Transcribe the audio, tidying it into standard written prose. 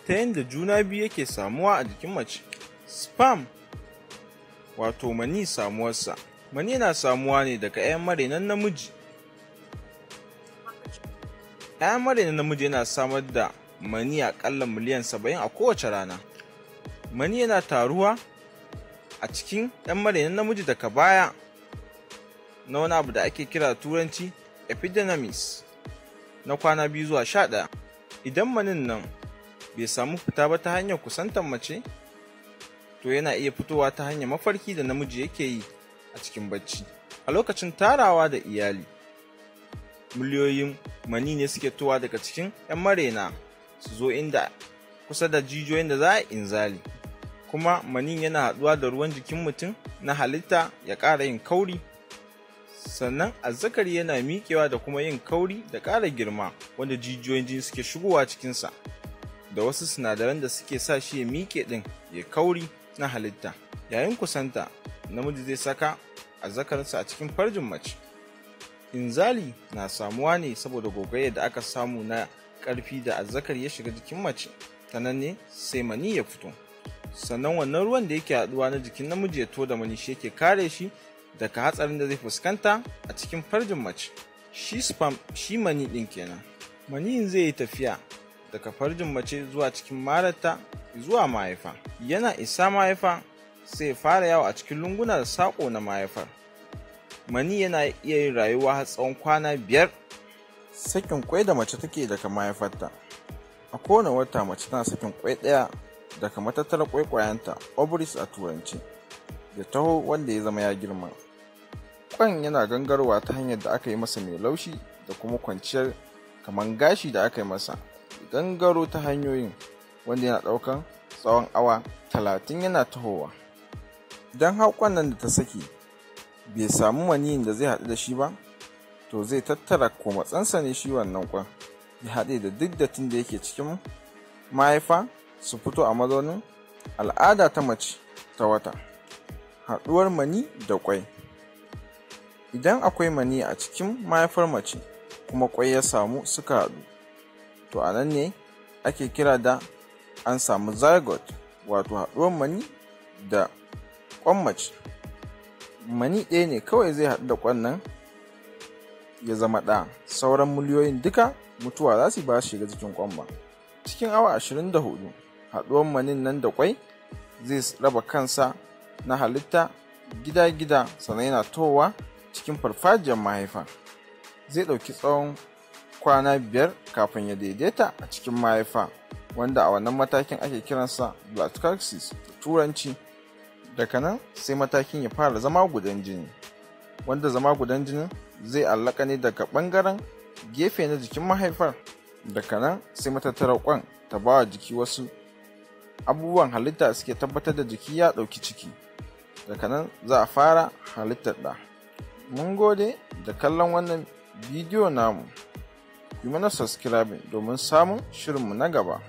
Ta yadda juna biyu yake samuwa a jikin mace. Sperm, wato mani, samuwarsa. Mani yana samuwa ne daga 'yan marainan namiji. 'Ya'yan marainan namiji yana samar da mani aƙalla miliyan 70 a kowace rana. Mani yana taruwa a cikin 'yan marainan namiji daga baya na wani abu da ake kira Turanci epididymis na kwana 2 zuwa 11. Idan manin nan bai samu fita ba ta hanyar kusantar mace, to yana iya fitowa ta hanyar mafarki da namiji yake yi a cikin bacci. A lokacin tarawa da iyali, miliyoyin mani ne suke towa daga cikin 'yan maraina su zo inda kusa da jijiyoyin da za a inzali. Kuma manin yana haɗuwa da ruwan jikin mutum na halitta ya ƙara yin kauri. Sannan azzakari yana miƙewa da kuma yin kauri da ƙara girma, wanda jijiyoyin jini suke shigowa cikinsa da wasu sinadaran da suke sa shi ya miƙe ɗin ya kauri na halitta. Yayin kusanta, namiji zai saka azzakarinsa a cikin farjin mace. Inzali na samuwa ne saboda gogayya da aka samu na ƙarfi da azzakari ya shiga jikin mace, ta nan ne sai mani ya fito. Sannan wannan ruwan da yake haɗuwa na jikin namiji ya to da mani shi yake kare shi daga hatsarin da zai fuskanta a cikin farjin mace. Shi sperm, shi mani ɗin kenan. Maniyin zai yi tafiya daga farjin mace zuwa cikin mararta zuwa mahaifa. Yana isa mahaifa, sai ya fara yawo a cikin lunguna da saƙo na mahaifar. Mani yana iya yin rayuwa har tsawon kwana 5. Sakin kwai da mace take daga mahaifarta. A kowane wata mace tana sakin kwai ɗaya daga matattarar kwaikwayenta, ovaries a Turanci, ya taho wanda ya zama ya girma. Kwan yana gangarowa ta hanyar da aka yi masa mai laushi da kuma kwanciyar kamar gashi da aka yi masa. Gangaro ta hanyoyin wanda yana ɗaukan tsawon awa 30 yana tahowa. Idan har kwan nan da ta saki bai samu maniyin da zai haɗu da shi ba, to zai tattara komatsansa ne shi wannan kwan ya haɗe da duk dattin da yake cikin mahaifa su fito a mazaunin al'ada ta mace ta wata. Haɗuwar mani da ƙwai. Idan akwai mani a cikin mahaifar mace kuma ƙwai ya samu suka haɗu, to a nan ne ake kira da an samu zygote, wato haɗuwar mani da ƙwan mace. Mani ɗaya ne kawai zai haɗu da ƙwan nan ya zama ɗa, sauran miliyoyin duka mutuwa za su ba su shiga jikin ƙwan ba. Cikin awa 24, haɗuwar manin nan da ƙwai zai raba kansa na halitta gida-gida, sannan yana towa cikin farfajiyar mahaifa. Zai ɗauki tsawon kwana 5 kafin ya daidaita a cikin mahaifa, wanda a wannan matakin ake kiransa blastocyst da Turanci. Daga nan sai matakin ya fara zama gudan jini, wanda zama gudan jinin zai allaka ne daga ɓangaren gefe na jikin mahaifar. Daga nan sai matattarar kwan ta bawa jiki wasu abubuwan halitta suke tabbatar da jiki ya ɗauki ciki. Daga nan za a fara halittar ɗa. Mun gode da kallon wannan bidiyo namu. Yi mana subscribing domin samun shirinmu na gaba.